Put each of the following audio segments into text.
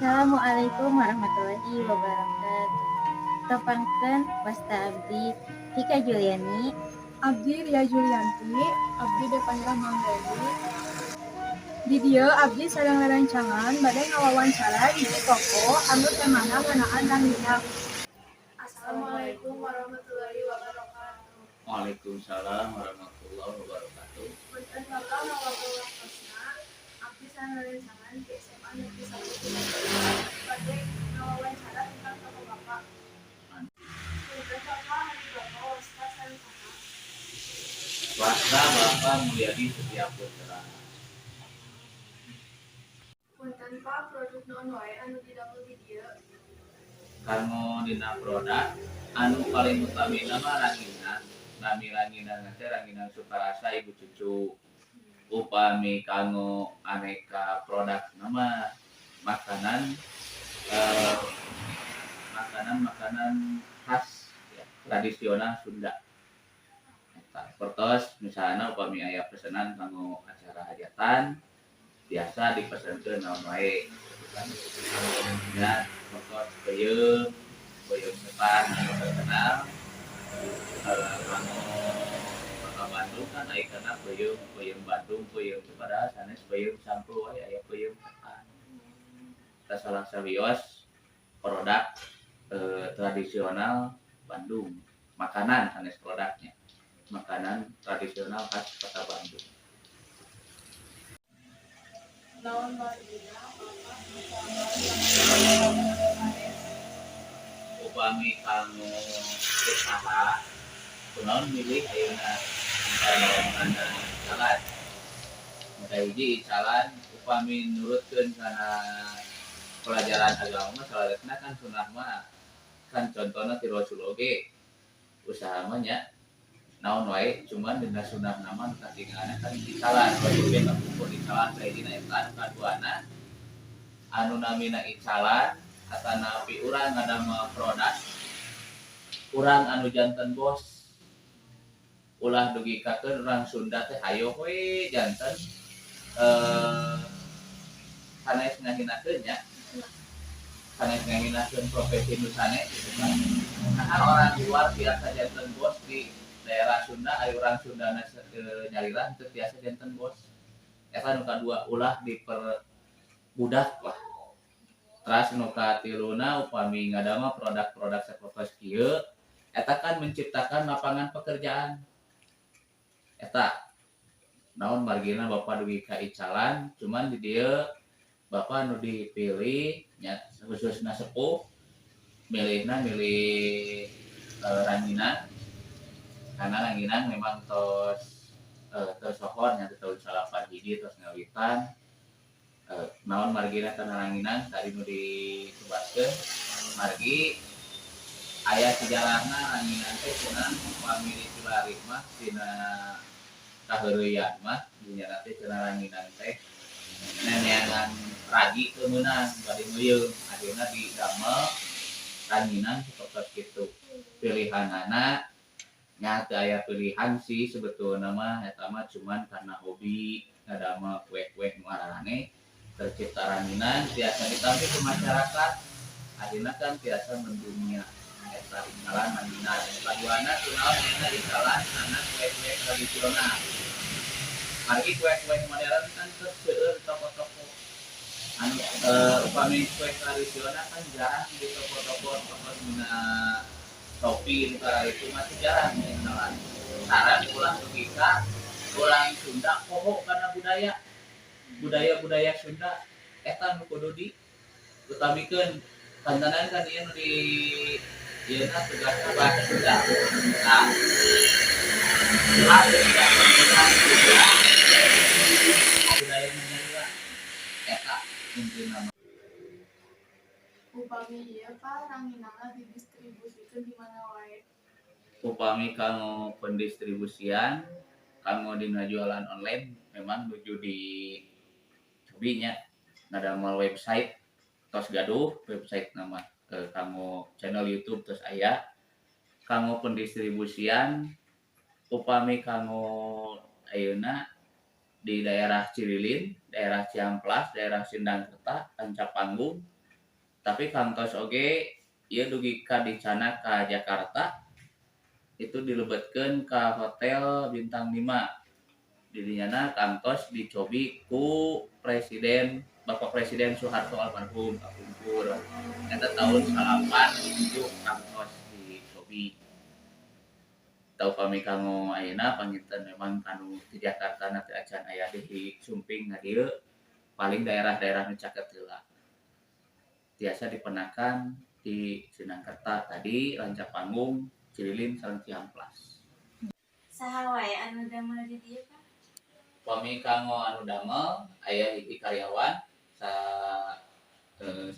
Assalamualaikum warahmatullahi wabarakatuh. Tepangkeun, wasta abdi Vika Juliani. Abdi Ria Julianti. Abdi Devandra Manggali. Di dieu abdi sareng rerencangan bade ngawawancara hiji toko anu temana ngeunaan ranginang. Assalamualaikum warahmatullahi wabarakatuh. Waalaikumsalam warahmatullahi wabarakatuh. Punten, Bapak, ngaganggu waktosna. Abdi sareng rerencangan di SMA Negeri 1 Cimahi bade ngawawancara tentang toko Bapak. Punten, Bapak, ari Bapak wasta sareng saha? Wasta Bapak Mulyadi Setia Putra. Punten, Pak, produk naon wae anu didamel di dieu? Kanggo dina produk anu paling utamina mah ranginang. Nami ranginang teh Ranginang Sukarasa Ibu Cucu. Upami kanggo aneka produk nama makanan, makanan-makanan khas ya, tradisional Sunda. Eta, sapertos misalnya upami aya pesanan kanggo acara hajatan biasa dipesankeun naon wae gitu kan. Ya, sapertos peuyeum, peuyeum setan anu terkenal, kanggo Kota Bandung kan ikonna peuyeum, peuyeum Bandung, peuyeum teh padahal sanes peuyeum sampeu wae, aya peuyeum setan. Eta salah sawios produk tradisional Bandung, makanan, sanes produknya. Makanan tradisional khas Kota Bandung. Naon margina Bapak usaha sanes? Upami kanggo usaha, kunaon milih ayeuna kana icalan? Nu kahiji, icalan upami nurutkeun kana pelajaran agama mah saleresna kan sunah mah kan, contohna ti Rasul oge usaha mah nya naon wae, cuman dina sunah nama nu katingalna kan icalan, wajib ge kapungkur icalan. Kahijina eta. Anu kaduana, anu namina icalan atanapi urang ngadamel produk, urang anu janten bos, ulah dugikakeun urang Sunda teh hayoh we janten sanes ngahinakeun nya, sanes ngahinakeun profesi nu sanes gitu kan. Nah, orang luar biasa janten bos di daerah Sunda, aya urang Sundana nyalira teu tiasa janten bos. Eta nu kadua, ulah diperbudak lah. Teras nu katiluna, upami ngadamel produk-produk sapertos kieu, eta kan menciptakan lapangan pekerjaan. Eta naon margina Bapak dugi ka icalan. Cuman di dieu Bapak nu dipilih nya khususna sepuh milihna milih ranginang karena ranginang memang tos tersohor nya di tahun 91 tos ngawitan. Naon margina kana ranginang tadi nu disebatkeun, margi aya sejarahna. Ranginang teh cenah upami dipilari mah dina kaheureuyan mah dinya teh cenah ranginang teh neneangan ragi teu meunang, bade ngeuyeum, akhirna didamel ranginang sapertos kitu. Pilihanana nya teu aya pilihan sih sebetulna mah, eta mah cuman karena hobi ngadamel kue-kue nu araraneh, tercipta ranginang, tiasa ditampi ke masyarakat, akhirna kan tiasa mendunia. Eta icalan ranginang. Kaduana, kunaon ayeuna icalan kana kue-kue tradisional? Margi kue-kue modern kan terus seueur toko-toko anu upami kue tradisional kan jarang di toko-toko, toko dina Shopee nu itu masih jarang icalan. Sareng ulah dugi ka urang Sunda poho kana budaya, budaya-budaya Sunda eta nu kudu diutamikeun. Kantenan kan ieu nu di ieu na tugasna bahasa Sunda. Nah, ulah tidak Sunda budaya nyalira, eta intina mah. Upami ieu, Pak, ranginangna didistribusikeun di mana wae? Upami kanggo pendistribusian, kanggo dina jualan online memang nuju di cobi nya ngadamel website, tos gaduh website nama, kanggo channel YouTube tos aya. Kanggo pendistribusian, upami kanggo ayeuna di daerah Cililin, daerah Cihampelas, daerah Sindangkerta, Ranca Panggung. Tapi kantos oge ieu dugi ka dicandak ka Jakarta, itu dilebetkeun ka hotel bintang 5. Didinyana kantos dicobi ku Presiden, Bapak Presiden Soeharto almarhum kapungkur. Eta tahun 87 kantos dicobi. Teu pami kanggo ayeuna panginten memang kanu di Jakarta na teu acan aya deui sumping ka dieu, paling daerah-daerah nu caket heula. Tiasa dipendakan di Sindangkerta tadi, Rancapanggung, Cililin sareng Cihampelas. Saha wae anu damel di dieu, Pak? Pami kanggo anu damel aya hiji karyawan sa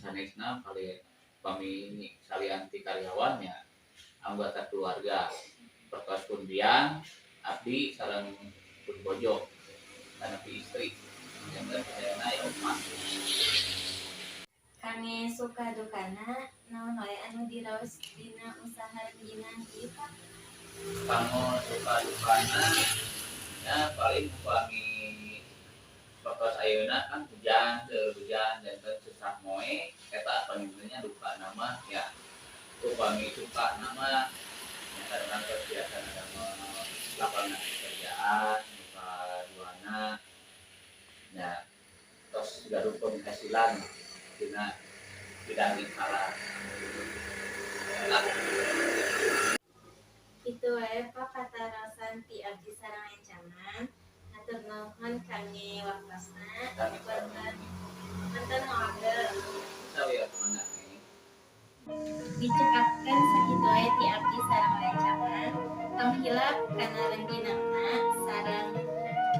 sanesna, pali pami salian ti karyawan ya anggota keluarga, pertos pun biang abdi sareng pun bojo atanapi istri, yang sadayana ya opat. Kangge suka dukana, naon wae anu diraos dina usaha rengginang ieu, Pak? Kanggo suka dukana ya paling upami waktu ayeuna kan hujan, teu hujan dan susah moe, eta pangintennya dukana mah ya. Upami sukana mah ya kadang biasa ada lapangan pekerjaan muka duana ya, tos gaduh penghasilan dina bidang lingkaran lah. Kitu wae, Pak, katarosan ti abdi sareng rencangan. Hatur nuhun kangge waktosna. Punten punten ngawagel. Sawios mangga nih. Dicekapkeun sakitu wae ti abdi sareng rencangan. Tong hilap kana rengginangna sareng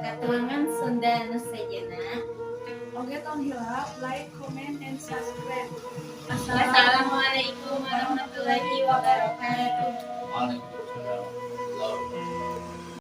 katuangan Sunda nu sejenna. Oke, tong hilap like, comment, and subscribe. Wassalamualaikum warahmatullahi wabarakatuh. Waalaikumsalam.